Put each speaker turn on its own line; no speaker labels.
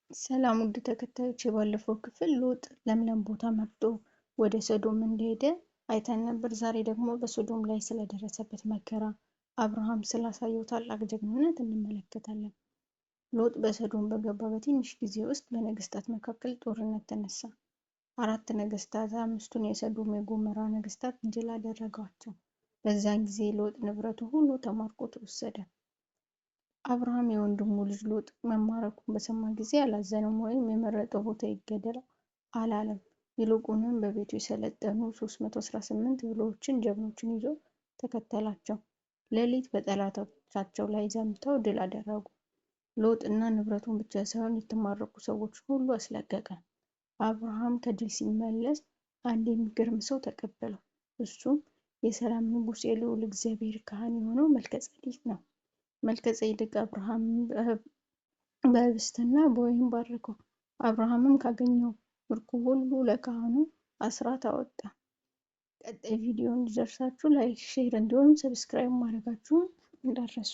ሰላም ውድ ተከታዮች፣ የባለፈው ክፍል ሎጥ ለምለም ቦታ መርጦ ወደ ሰዶም እንደሄደ አይተን ነበር። ዛሬ ደግሞ በሶዶም ላይ ስለደረሰበት መከራ፣ አብርሃም ስላሳየው ታላቅ ጀግንነት እንመለከታለን። ሎጥ በሰዶም በገባ በትንሽ ጊዜ ውስጥ በነገስታት መካከል ጦርነት ተነሳ። አራት ነገስታት አምስቱን የሰዶም የጎሞራ ነገስታት ድል አደረጓቸው። በዚያን ጊዜ ሎጥ ንብረቱ ሁሉ ተማርኮ ተወሰደ። አብርሃም የወንድሙ ልጅ ሎጥ መማረኩን በሰማ ጊዜ አላዘነም ወይም የመረጠው ቦታ ይገደል አላለም። ይልቁንም በቤቱ የሰለጠኑ 318 ብልሆችን ጀግኖችን ይዞ ተከተላቸው። ሌሊት በጠላቶቻቸው ላይ ዘምተው ድል አደረጉ። ሎጥ እና ንብረቱን ብቻ ሳይሆን የተማረኩ ሰዎች ሁሉ አስለቀቀ። አብርሃም ከድል ሲመለስ አንድ የሚገርም ሰው ተቀበለው። እሱም የሰላም ንጉሥ የልዑል እግዚአብሔር ካህን የሆነው መልከ ጼዴቅ ነው። መልከ ጼዴቅ አብርሃምን በኅብስትና በወይን ባረከው። አብርሃምም ካገኘው ምርኮ ሁሉ ለካህኑ አስራት አወጣ። ቀጣይ ቪዲዮ እንዲደርሳችሁ like፣ share እንዲሁም subscribe ማድረጋችሁን እንዳትረሱ።